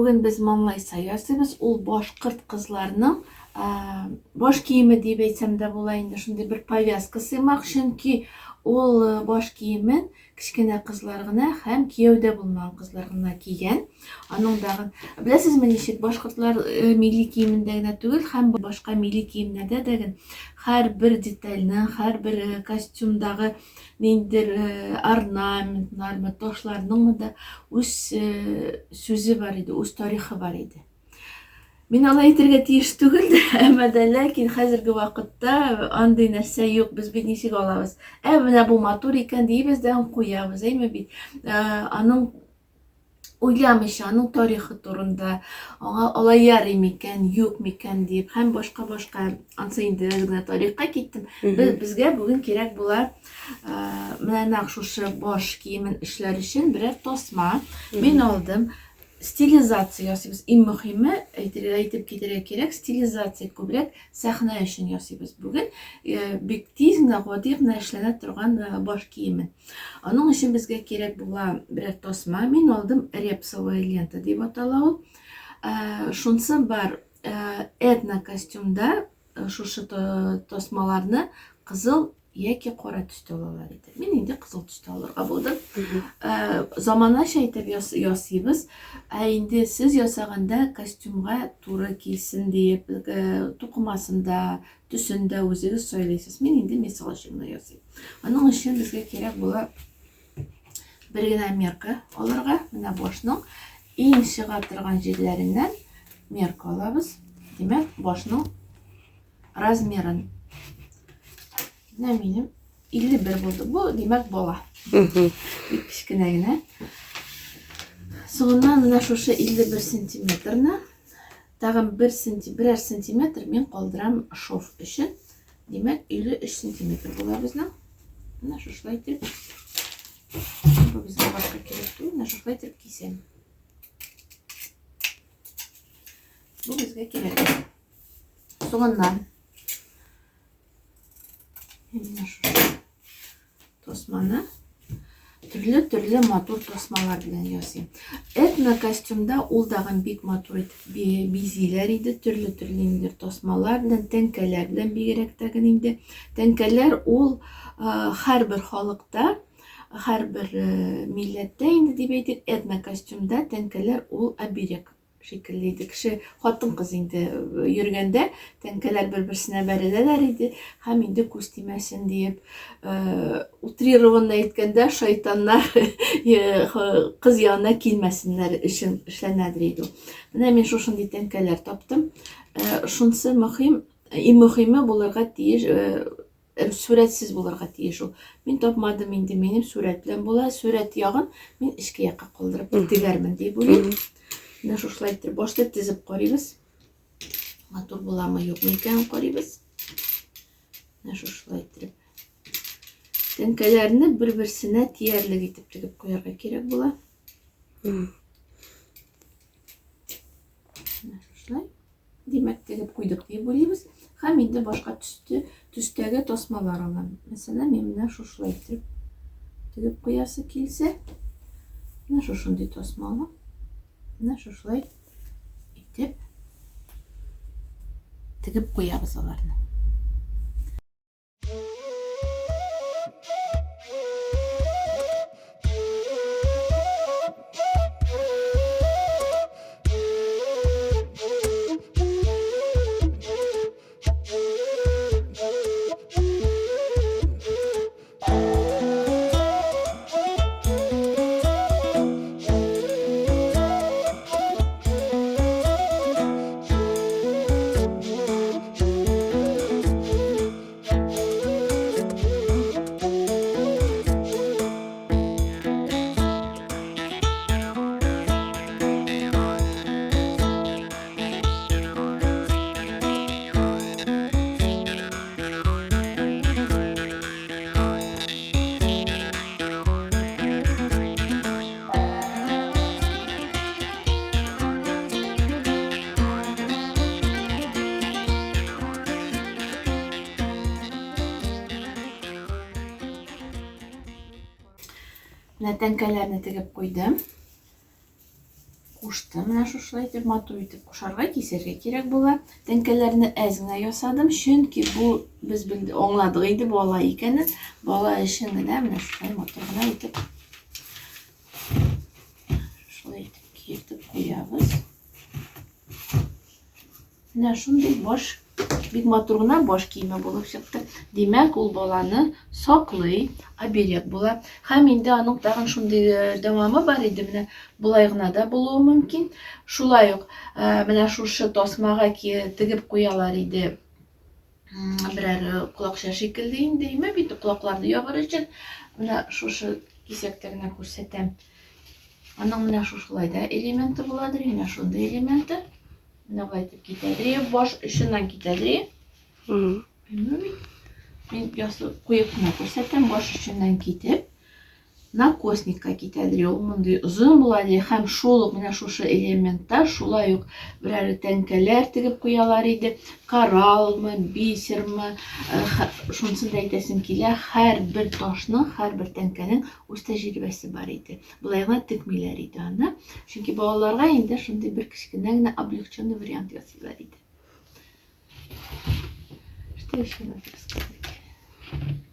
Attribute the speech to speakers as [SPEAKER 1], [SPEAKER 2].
[SPEAKER 1] Бүген без маңлайса ясыйбыз. Ул башкорт кызларының баш киеме дип әйтсәм дә була инде, шундый бер повязка сыймак, чөнки ул баш киемен кечкенә кызлар гына һәм кияүдә булмаган кызлар гына кигән. Аның дагын беләсезме ничек башкортлар милли киемендә генә түгел, һәм башка милли киемнәрдә дә һәрбер детальнең, һәрбер костюмдагы ниндидер орнаментлармы, ташларныңмы да үз сүзе бар иде, үз тарихы бар иде. Мин алай әйтергә тиеш түгел дә, әмма дә ләкин хәзерге вакытта андый нәрсә юк. Без бит ничек алабыз? Ә менә бу матур икән дибез дә куябыз, әйме бит? Аның уйламыйча, аның тарихы турында, аңа алай ярый микән, юк микән дип һәм башка-башка. Ансы инде әз генә тарихка киттем. Без, безгә бүген кирәк була менә нәкъ шушы баш киемен эшләр өчен берәр тасма. Мин алдым. Стилизация ясыйбыз. Иң мөһиме, әйтергә әйтеп китәргә кирәк, стилизация күбрәк сәхнә өчен ясыйбыз бүген. Бик тиз генә, гади генә эшләнә торган баш киеме. Аның өчен безгә кирәк була берәр тасма. Мин алдым репсовая лента дип атала ул. Шунсы бар, этно костюмда шушы тасмаларны кызыл яки кара төстә алалар иде. Мин инде кызыл төстә алырга булдым. Заманача итеп ясыйбыз. Ә инде сез ясаганда костюмга туры килсен диеп, тукымасын да, төсен дә үзегез сайлыйсыз. Мин инде мисал өчен генә ясыйм. Аның өчен безгә кирәк була бер генә мерка алырга. Менә башның иң чыга торган җирләреннән мерка алабыз. Димәк, башның размерын. Менә минем 51 булды. Бу, димәк, бала. Бик кечкенә генә. Соңыннан менә шушы 51 сантиметрны тагын бер санти, берәр сантиметр мин калдырам шов өчен. Димәк, 53 сантиметр була безнең. Менә шушылай итеп. Бу безгә башка кирәк түгел. Менә шушылай итеп кисәм. Бу безгә кирәк. Соңыннан менә шушы тасманы төрле-төрле матур тасмалар белән ясыйм. Этно костюмда ул дагын бик матур итеп бизиләр иде, төрле-төрле инде тасмалар белән, тәңкәләр белән бигрәк тә генә инде. Тәңкәләр ул һәрбер халыкта, һәрбер милләттә инде дип әйтик, этно костюмда тәңкәләр ул оберег. Шикелле иде. Кеше, хатын-кыз инде йөргәндә тәңкәләр бер-берсенә бәреләләр иде һәм инде күз тимәсен диеп, утрированно әйткәндә, шайтаннар кыз янына килмәсеннәр өчен эшләнәдер иде ул. Менә мин шушындый тәңкәләр таптым. Шунысы мөһим, иң мөһиме булырга тиеш Сурәтсез булырга тиеш ул. Мин тапмадым инде, минем сурәт белән була. Сурәт ягын мин эчке якка калдырып тегәрмен дип уйлыйм. Менә шушылай итеп башта тезеп карыйбыз. Матур буламы, юкмы икәнен карыйбыз. Менә шушылай итеп. Тәңкәләрне бер-берсенә тиярлек итеп тегеп куярга кирәк була. Менә шушылай. Димәк, тегеп куйдык дип уйлыйбыз. Һәм инде башка төсте, төстәге тасмалар алам. Мәсәлән, мин менә шушылай итеп тегеп куясы килсә, менә шушындый тасма алам. Менә шушылай итеп тегеп куябыз аларны. Менә тәңкәләрне тегеп куйдым. Куштым. Менә шушылай итеп матур итеп кушарга, кисәргә кирәк була. Тәңкәләрне әз генә ясадым, чөнки бу без белде, аңладык инде бала икәнен. Бала өчен генә менә шулай матур гына итеп шулай итеп киертеп куябыз. Менә шундый баш, бик матур гына баш киеме булып чыкты. Димәк, ул баланы саклый, оберег була. Һәм инде аның тагын шундый э, дәвамы бар иде, менә болай гына да булуы мөмкин. Шулай ук э, менә шушы тасмага тегеп куялар иде берәр э, колакча шикелле инде, име бит колакларны ябыр өчен. Менә шушы кисәктә генә күрсәтәм. Аның менә шушылай да элементы буладыр, менә шундый элементы. Менә болай итеп китәдер, баш очыннан китәдер. Мин ясы куеп кына күрсәтәм, баш очыннан китеп, накосникка китәдер. Ул мондый озын була ди, һәм шул ук менә шушы элементта шулай ук берәр тәңкәләр тегеп куялар иде. Кораллмы, бисермы, э, шунысын да әйтәсем килә, һәрбер ташның, һәрбер тәңкәнең үз тәҗрибәсе бар иде. Болай гына текмиләр иде аны. Чөнки балаларга инде шундый бер кечкенә генә облегченный вариант ясыйлар иде. Что еще надо рассказать?